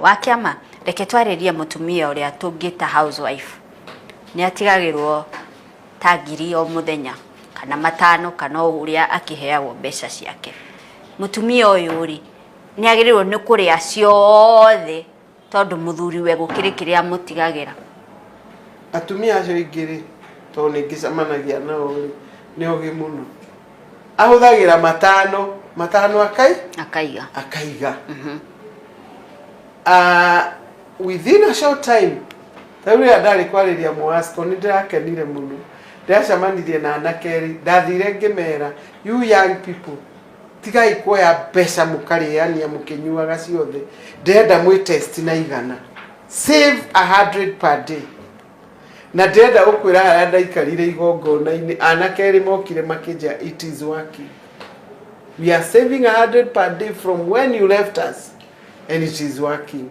Wa kĩama, reke twarĩrie mũtumia ũrĩa tũngĩta housewife. Nĩ atigagĩrwo ta 1,000 o mũthenya kana 500 kana o ũrĩa akĩheagwo mbeca ciake. Mũtumia ũyũ rĩ, nĩ agĩrĩirwo nĩ kũrĩa ciothe tondũ mũthuriwe gũkĩrĩ kĩrĩa amũtigagĩra? Atumia acio aingĩ rĩ, tondũ nĩ ngĩcemanagia nao rĩ, nĩ ogĩ mũno. Ahũthagĩra 5, 5 akai akaiga. Akaiga. Within a short time, ta rĩu rĩrĩa ndarĩ kwarĩria Mwasco, nĩ ndĩrakenire mũno. Ndĩracemanirie na anake erĩ, ndathire ngĩmera, "You young people, tigai kuoya mbeca mũkarĩania mũkĩnyuaga ciothe. Ndĩrenda mwĩ test na 100. Save 100 per day." Na ndĩrenda gũkwĩra harĩa ndaikarire igongona-inĩ, anake erĩ mokire makĩnjĩra, "It is working. We are saving 100 per day from when you left us and it is working."